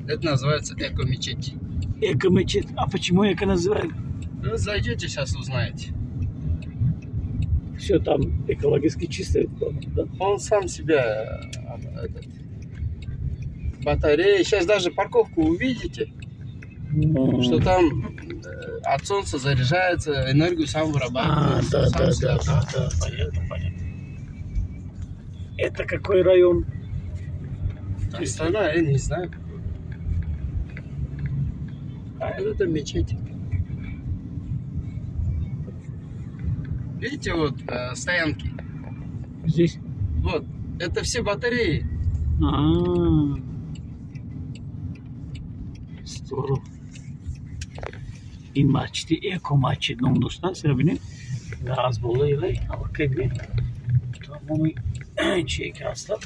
Это называется эко-мечеть. Эко-мечеть. А почему эко называют? Ну, зайдете, сейчас узнаете. Все там экологически чисто, да? Он сам себя, этот, батареи. Сейчас даже парковку увидите, что там от солнца заряжается, энергию сам вырабатывает. А, да, понятно, понятно. Это какой район? Астана, я не знаю. А это мечеть. Видите, вот стоянки. Здесь? Вот. Это все батареи. А-а-а. Здорово. Ин масҷиди эко масҷид ном доштааст. Бинед, аз болои вай аллакай бинед тамоми чие ки ҳастад,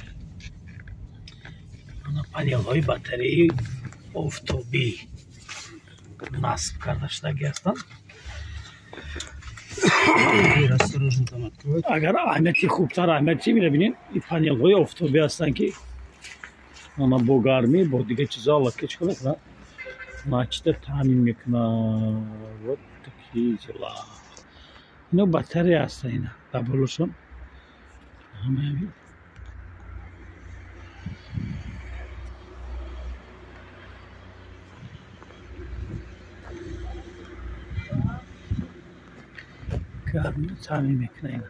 панелҳои батареи офтобӣ насб карда шудагӣ ҳастанд. Агар аҳамияти хубтар аҳамияти мера бинед, ин панелҳои офтобӣ ҳастанд, ки ана бо гармӣ, бо дигар чизо аллакай чӣ кор мекунанд, масҷида таъмин мекунад. Вот такие дела. Ино батарея ҳастанд, ина дар болошон ҳамаи гармиро таъмин мекунад ина.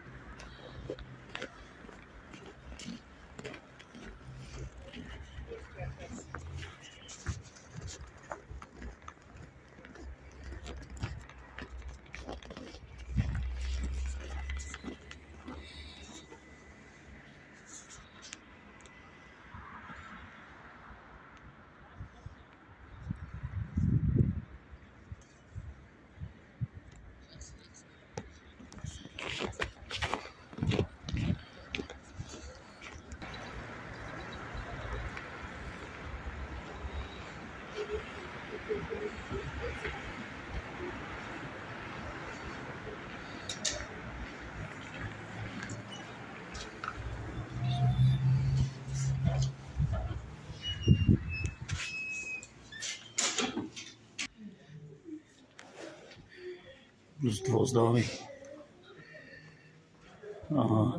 Рӯзи 12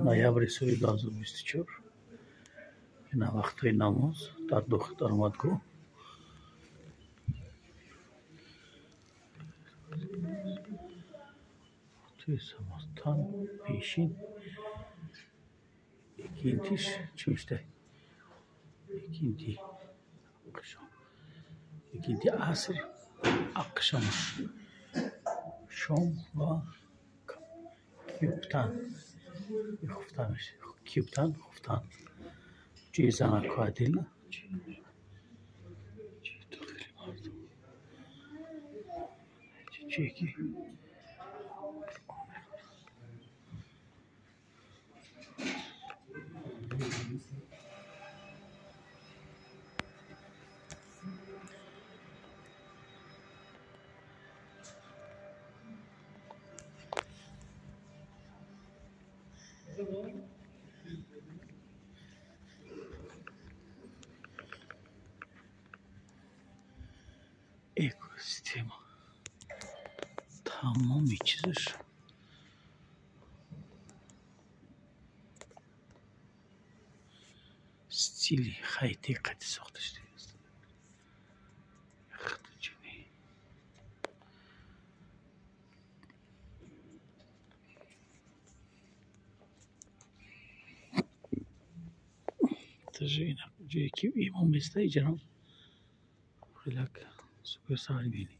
ноябри соли 2024, ина вақтҳои намоз дар дохил даромадгоҳ. Туи Самартан пешин икинтиш чӣ мешта? Икинти ақшом, икинти аср ақшом, шом ва кюптан, хуфтан, кюптан, хуфтан. Ҷои занако отдельно, ҷои дохили мардум, ҷое ки экосистема тамоми чизаш стили хай-тек қати сохта шудааст. Ҷое ки имом места, иҷарам хелак супер современный.